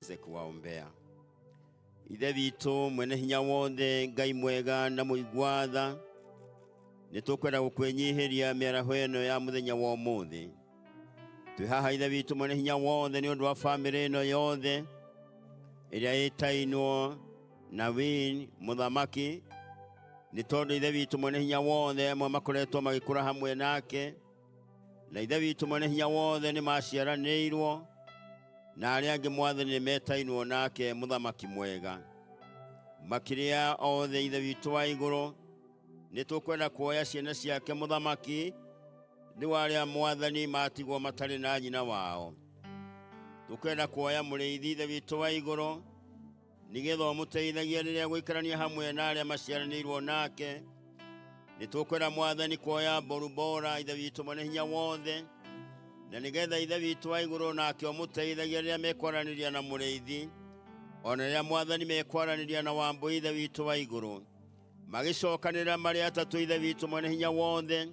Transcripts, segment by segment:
Tuweze kuwaombea. Ithe witũ mwene hinya wothe, Ngai mwega na mũigua tha, nĩ tũkwenda gũkwĩnyihĩria mĩaraho ĩno ya mũthenya wa ũmũthĩ. Twĩ haha, Ithe witũ mwene hinya wothe, nĩ ũndũ wa bamĩrĩ ĩno yothe ĩrĩa ĩtainwo na Win mũthamaki, nĩ tondũ, Ithe witũ mwene hinya wothe, amwe makoretwo magĩkũra hamwe nake, na Ithe witũ mwene hinya wothe, nĩ maciaranĩirwo na arĩa angĩ, Mwathani, nĩ metainwo nake. Mũthamaki mwega, makĩria othe, Ithe witũ wa igũrũ, nĩ tũkwenda kuoya ciana ciake, mũthamaki, rĩu arĩa, Mwathani, matigwo matarĩ na nyina wao. Tũkwenda kuoya mũrĩithi, Ithe witũ wa igũrũ, nĩgetha ũmũteithagie rĩrĩa gũikarania hamwe na arĩa maciaranĩirwo nake. Nĩ tũkwenda, Mwathani, kuoya Borubora, Ithe witũ mwene hinya wothe, na nĩgetha Ithe witũ wa igũrũ nake ũmũteithagia rĩrĩa mekwaranĩria na mũrĩithi, ona rĩrĩa, Mwathani, mekwaranĩria na Wambũ. Ithe witũ wa igũrũ, magĩcokanĩrĩra marĩ atatũ, Ithe witũ mwene hinya wothe,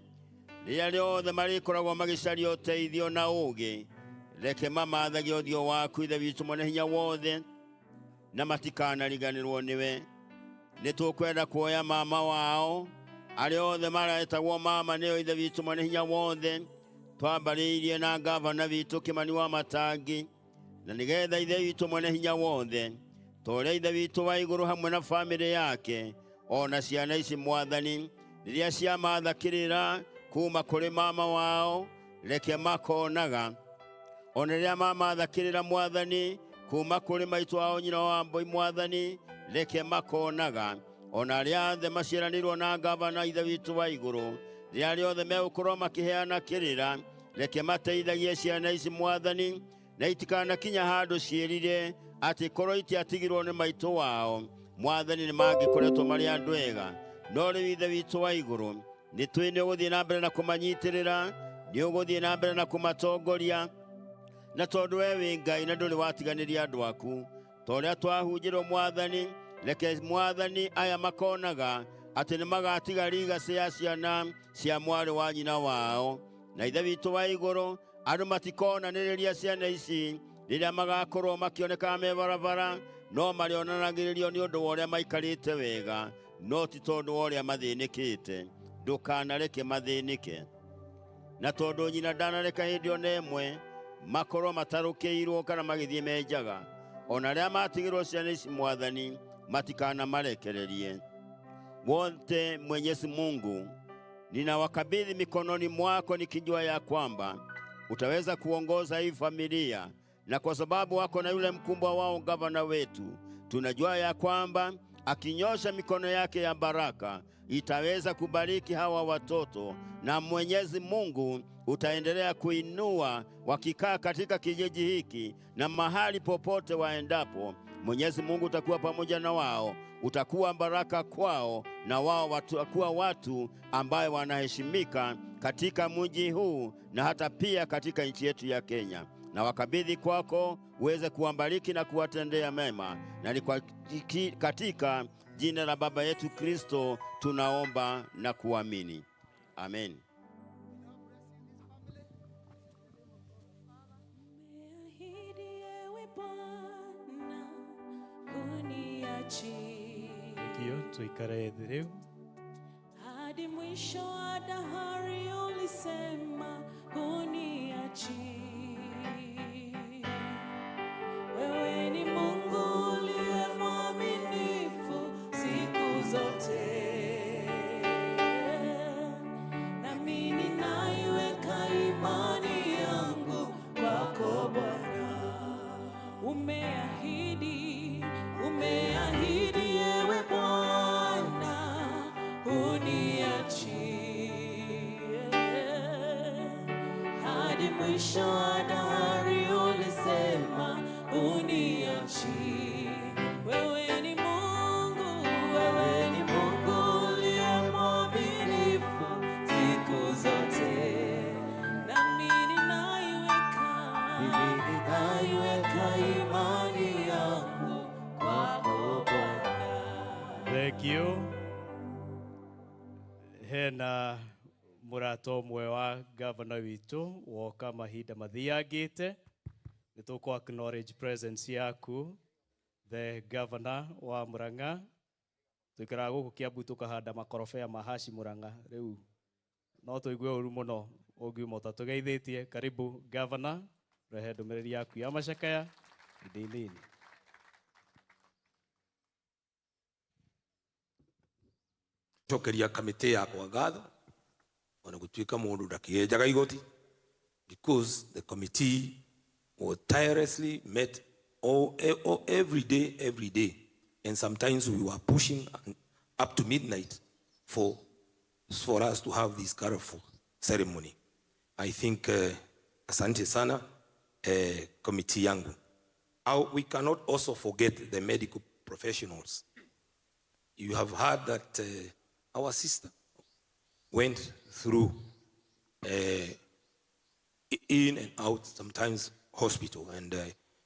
rĩrĩa rĩothe marĩkoragwo magĩcaria ũteithio na ũũgĩ, reke mamathagie ũthiũ waku, Ithe witũ mwene hinya wothe, na matikanariganĩrwo nĩwe. Nĩ tũkwenda kuoya mama wao, arĩa othe maretagwo mama nĩo, Ithe witũ mwene hinya wothe, twambarĩirie na ngavana witũ Kĩmani wa Matangi, na nĩgetha, Ithe witũ mwene hinya wothe, ta ũrĩa Ithe witũ wa igũrũ hamwe na bamĩrĩ yake ona ciana ici, Mwathani, rĩrĩa ciamatha kĩrĩra kuma kũrĩ mama wao, reke makonaga. Ona rĩrĩa mamatha kĩrĩra, Mwathani, kuma kũrĩ maitũ wao, nyina wa Mbũi, Mwathani, reke makonaga. Ona arĩa othe maciaranĩirwo na ngavana, Ithe witũ wa igũrũ, rĩrĩa rĩothe megũkorwo makĩheana kĩrĩra, reke mateithagie ciana ici, Mwathani, na itikanakinya handũ ciĩrire atĩ korwo itiatigirwo nĩ maitũ wao, Mwathani, nĩ mangĩkoretwo marĩ andũ ega. No rĩu, Ithe witũ wa igũrũ, nĩ twĩ nĩ ũgũthiĩ na mbere na kũmanyitĩrĩra, nĩ ũgũthiĩ na mbere na kũmatongoria, na tondũ we wĩ Ngai na ndũrĩ watiganĩria andũ aku, ta ũrĩa twahunjĩrwo, Mwathani, reke, Mwathani, aya makonaga atĩ nĩ magatiga legacy ya ciana cia mwarĩ wa nyina wao. Na Ithe witũ wa igũrũ, andũ matikonanĩrĩria ciana ici rĩrĩa magakorwo makĩoneka me barabara, no marĩonanagĩrĩrio nĩ ũndũ wa ũrĩa maikarĩte wega, no ti tondũ wa ũrĩa mathĩnĩkĩte. Ndũkanareke mathĩnĩke, na tondũ nyina ndanareka hĩndĩ ona ĩmwe makorwo matarũkĩirwo kana magĩthiĩ menjaga. Ona arĩa matigĩrwo ciana ici, Mwathani, matikanamarekererie wote. Mwenyezi Mungu, ninawakabidhi mikononi mwako nikijua ya kwamba utaweza kuongoza hii familia, na kwa sababu wako na yule mkubwa wao, gavana wetu, tunajua ya kwamba akinyosha mikono yake ya baraka itaweza kubariki hawa watoto, na Mwenyezi Mungu utaendelea kuinua wakikaa katika kijiji hiki na mahali popote waendapo. Mwenyezi Mungu utakuwa pamoja na wao, utakuwa baraka kwao, na wao watakuwa watu ambaye wanaheshimika katika mji huu na hata pia katika nchi yetu ya Kenya. Na wakabidhi kwako uweze kuwabariki na kuwatendea mema, na ni kwa katika jina la Baba yetu Kristo tunaomba na kuamini, amen. Umeahidi, ewe Bwana, huniachi. Thank you. Tuikare thĩ rĩu. Hadi mwisho wa dahari, ulisema huniachi. Wewe ni Mungu uliye mwaminifu siku zote, nami ninaiweka imani yangu kwako Bwana. Umeahidi, umeahidi, ewe Bwana, huniachi. Hadi mwisho wa dahari, ulisema huniachi. Wewe ni Mungu, wewe ni Mungu uliye mwaminifu siku zote, nami ninaiweka imani yangu kwako Bwana. Thank you. Hena mũrata ũmwe wa gavana witũ woka mahinda mathiangĩte. Nĩ tũkũ acknowledge presence yaku, the governor wa Murang'a. Tũikaraga gũkũ Kiambu tũkahanda makorobea ma haci Murang'a. Rĩu no tũigue ũru mũno ũngiuma ũtatũgeithĩtie. Karibu governor, rehe ndũmĩrĩri yaku ya macakaya ihinda inini. Cokeria kamĩtĩ yakwa ngatho ona gũtuĩka mũndũ ndakĩenjaga igoti, because the committee was tirelessly met all every day, and sometimes we were pushing up to midnight for us to have this colorful ceremony. I think asante sana committee yangu. We cannot also forget the medical professionals. You have heard that our sister went through in and out, sometimes hospital. And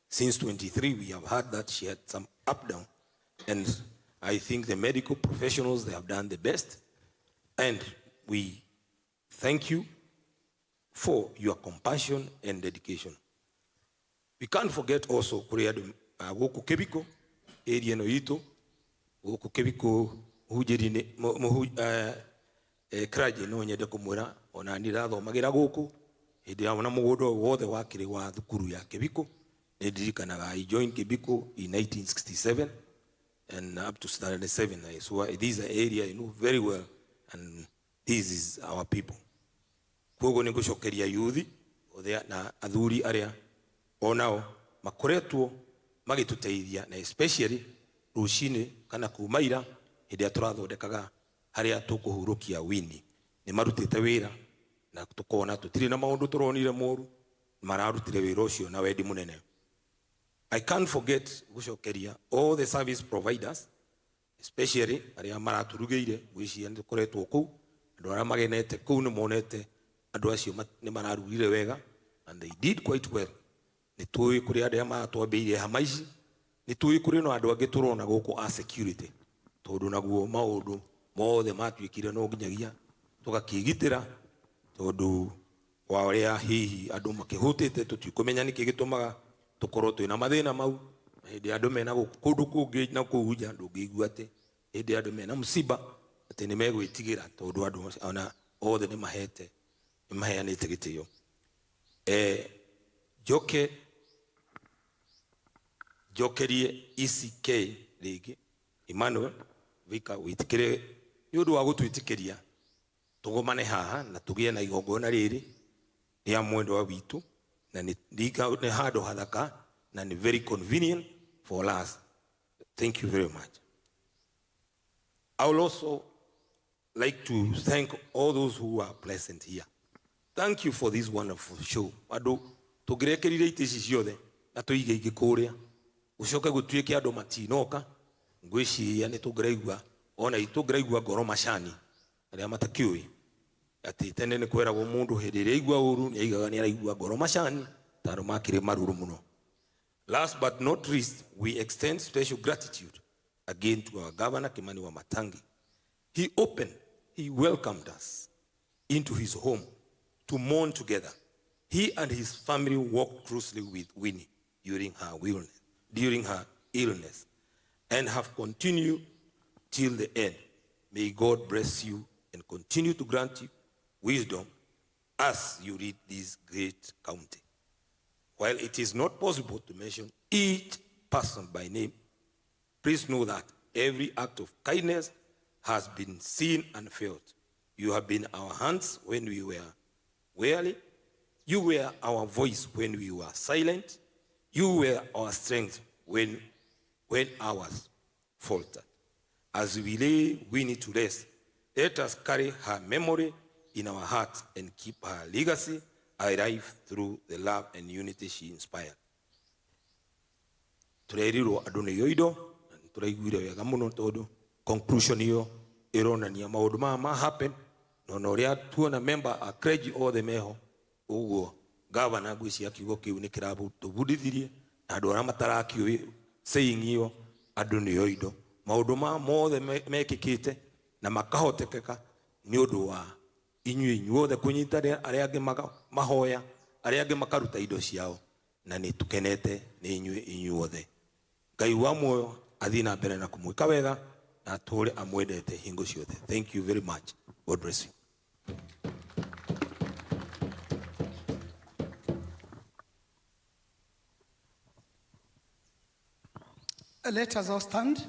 since 23, we have heard that she had some up down. And I think the medical professionals, they have done the best. And we thank you for your compassion and dedication. We can't forget also kũrĩ andũ a gũkũ Kĩbiko, area ĩno itũ gũkũ Kĩbiko mũhunjĩri-inĩ clergy no nyende kũmwĩra ona niĩ ndathomagĩra gũkũ hĩndĩ ya na mũgũnda ũyũ wothe wakĩrĩ wa thukuru ya Kĩbiko. Nĩ ndirikanaga I joined Kĩbiko in 1967 and up to standard 7. So this is an area I know very well, and this is our people. Koguo nĩ ngũcokeria yuthi othe na athuri arĩa onao makoretwo magĩtũteithia, na especially rũcinĩ kana kuma ira hĩndĩ ĩrĩa tũrathondekaga harĩa tũkũhurũkia Winnie. Nĩ marutĩte wĩra na tũkona tũtirĩ na maũndũ tũronire moru, mararutire wĩra ũcio na wendi mũnene. I can't forget gũcokeria all the service providers, especially arĩa maratũrugĩire. Ngwĩciria nĩ tũkoretwo kũu, andũ arĩa magenete kũu nĩ monete andũ acio nĩ mararugire wega, and they did quite well. Nĩ tũĩ kũrĩ andũ arĩa maratwambĩirie hama ici, nĩ tũĩ kũrĩ na andũ angĩ tũrona gũkũ a security, tondũ naguo maũndũ mothe matuĩkire no nginyagia tũgakĩgitĩra, tondũ wa ũrĩa hihi andũ makĩhũtĩte tũtikũmenya nĩkĩ gĩtũmaga tũkorwo twĩna mathĩna mau. Na hĩndĩ andũ mena gũkũ kũndũ kũngĩ na kũu nja, ndũngĩigua atĩ hĩndĩ andũ mena msiba atĩ nĩ megwĩtigĩra, tondũ andũ ona othe nĩ mahete nĩ maheanĩte gĩtĩo. Njoke njokerie ECK rĩngĩ Emmanuel Vika wĩtĩkĩre nĩ ũndũ wa gũtwĩtĩkĩria tũgomane haha na tũgĩe na igongona rĩrĩ rĩa mwendwa witũ, na nĩ handũ hathaka na nĩ very convenient for us. Thank you very much. I would also like to thank all those who are present here. Thank you for this wonderful show. Andũ tũngĩrekerire itĩ ici ciothe na tũige ingĩ kũrĩa, gũcoke gũtuĩke andũ matinoka, ngwĩciria nĩ tũngĩraigua ona tũngĩraigua ngoro macani arĩa matakĩũĩ atĩ tene nĩ kweragwo mũndũ hĩndĩ ĩrĩa aigua ũru nĩ aigaga nĩ araigua ngoro macani tondũ makĩrĩ maruru mũno. Last but not least, we extend special gratitude again to our governor, Kimani Wamatangi. He welcomed us into his home to mourn together. He and his family worked closely with Winnie during her illness, and have continued till the end. May God bless you and continue to grant you wisdom as you lead this great county. While it is not possible to mention each person by name, please know that every act of kindness has been seen and felt. You have been our hands when we were weary. You were our voice when we were silent. You were our strength when ours faltered. As we lay Winnie to rest, let us carry her memory in our hearts and keep her legacy alive through the love and unity she inspired. Tũrerirwo andũ nĩ indo na nĩ tũraiguire wega mũno, tondũ conclusion ĩyo ĩronania maũndũ maya ma happen na ona ũrĩa tuona member a clergy othe meho ũguo. Gavana, ngwĩciria kiugo kĩu nĩ kĩratũbundithirie na andũ arĩa matarakĩũĩ saying ĩyo, andũ nĩo indo, maũndũ ma mothe mekĩkĩte na makahotekeka nĩ ũndũ wa inyuĩ inyuothe kũnyitanĩra, arĩa angĩ mahoya, arĩa angĩ makaruta indo ciao. Na nĩ tũkenete nĩ inyuĩ inyuothe. Ngai wa muoyo athiĩ na mbere na kũmwĩka wega na atũũre amwendete hingo ciothe. Thank you very much. God bless you. Let us all stand.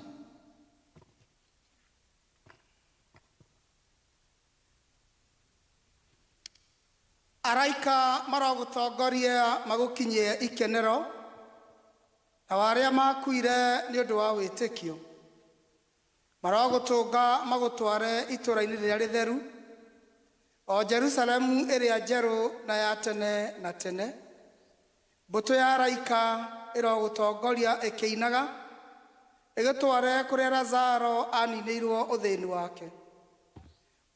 Araika marogũtongoria magũkinyie ikenero na wa arĩa makuire nĩ ũndũ wa wĩtĩkio marogũtũnga magũtware itũũra-inĩ rĩrĩa rĩtheru o Jerusalemu ĩrĩa njerũ na ya tene na tene. Mbũtũ ya araika ĩrogũtongoria ĩkĩinaga ĩgĩtware kũrĩa Lazaro aninĩirwo ũthĩni wake.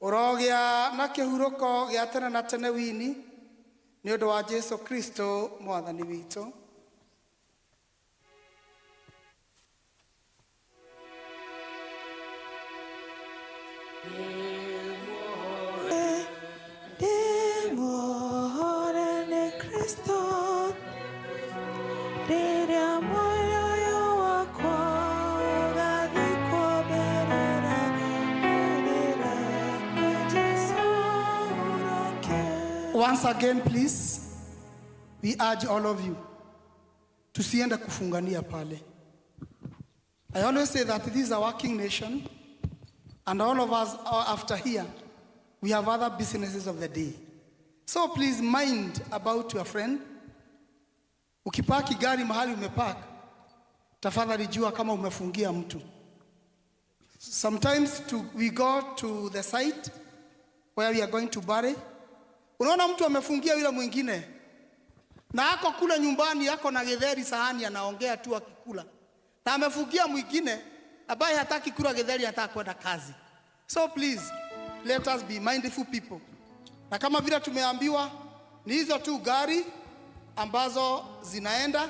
Ũrogĩa na kĩhurũko gĩa tene na tene wini nĩ ũndũ wa Jesu Kristo mwathani witũ. Ndĩmuohore nĩ Kristo rĩrĩa muoyo wakwa ũgathikwo mbĩrĩra ũrĩre kwĩ Jesũ hurũke. Once again, please, we urge all of you, tusiende kufungania pale. I always say that this is a working nation, and all of us are after here, we have other businesses of the day. So please mind about your friend. Ukipaki gari mahali umepark, tafadhali jua kama umefungia mtu. Sometimes we go to the site where we are going to bury. Unaona mtu amefungia yule mwingine na ako kule nyumbani, ako na githeri sahani, anaongea tu akikula, na amefungia mwingine ambaye hataki kula githeri, hataka kwenda kazi. So please let us be mindful people, na kama vile tumeambiwa ni hizo tu gari ambazo zinaenda,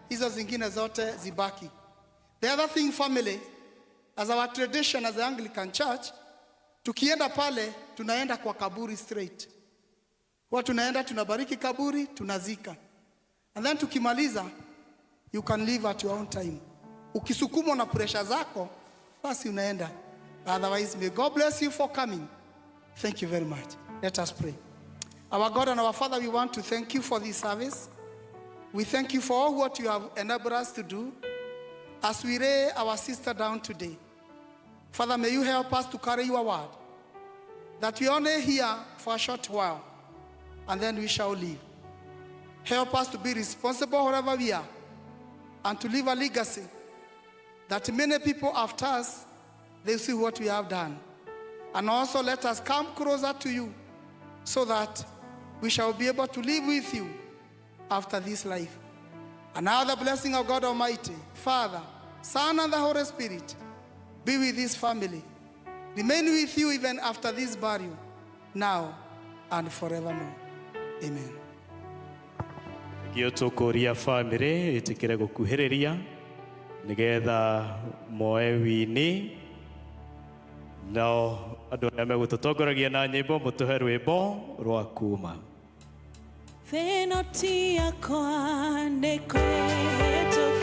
hizo zingine zote zibaki. The other thing, family, as our tradition as the Anglican Church, tukienda pale tunaenda kwa kaburi straight. Huwa tunaenda tunabariki kaburi, tunazika. And then tukimaliza, you can leave at your own time. Ukisukumwa na pressure zako, basi unaenda. Otherwise, may God bless you for coming. Thank you very much. Let us pray. Our God and our Father, we want to thank you for this service. We thank you for all what you have enabled us to do as we lay our sister down today. Father, may you help us to carry your word, that we only here for a short while, and then we shall leave. Help us to be responsible wherever we are, and to leave a legacy that many people after us, they see what we have done. And also let us come closer to you so that we shall be able to live with you after this life. And now the blessing of God Almighty, Father, Son, and the Holy Spirit be with this family. Remain with you even after this burial, now and forevermore. Amen. Gio tũkũria bamĩrĩ ĩtĩkĩre gũkuhĩrĩria nĩgetha moe wini nao andũ arĩa megũtũtongoragia na nyĩmbo mũtũhe rwĩmbo rwa kuma. Thĩno ti yakwa nĩ kwĩhĩtũkĩra.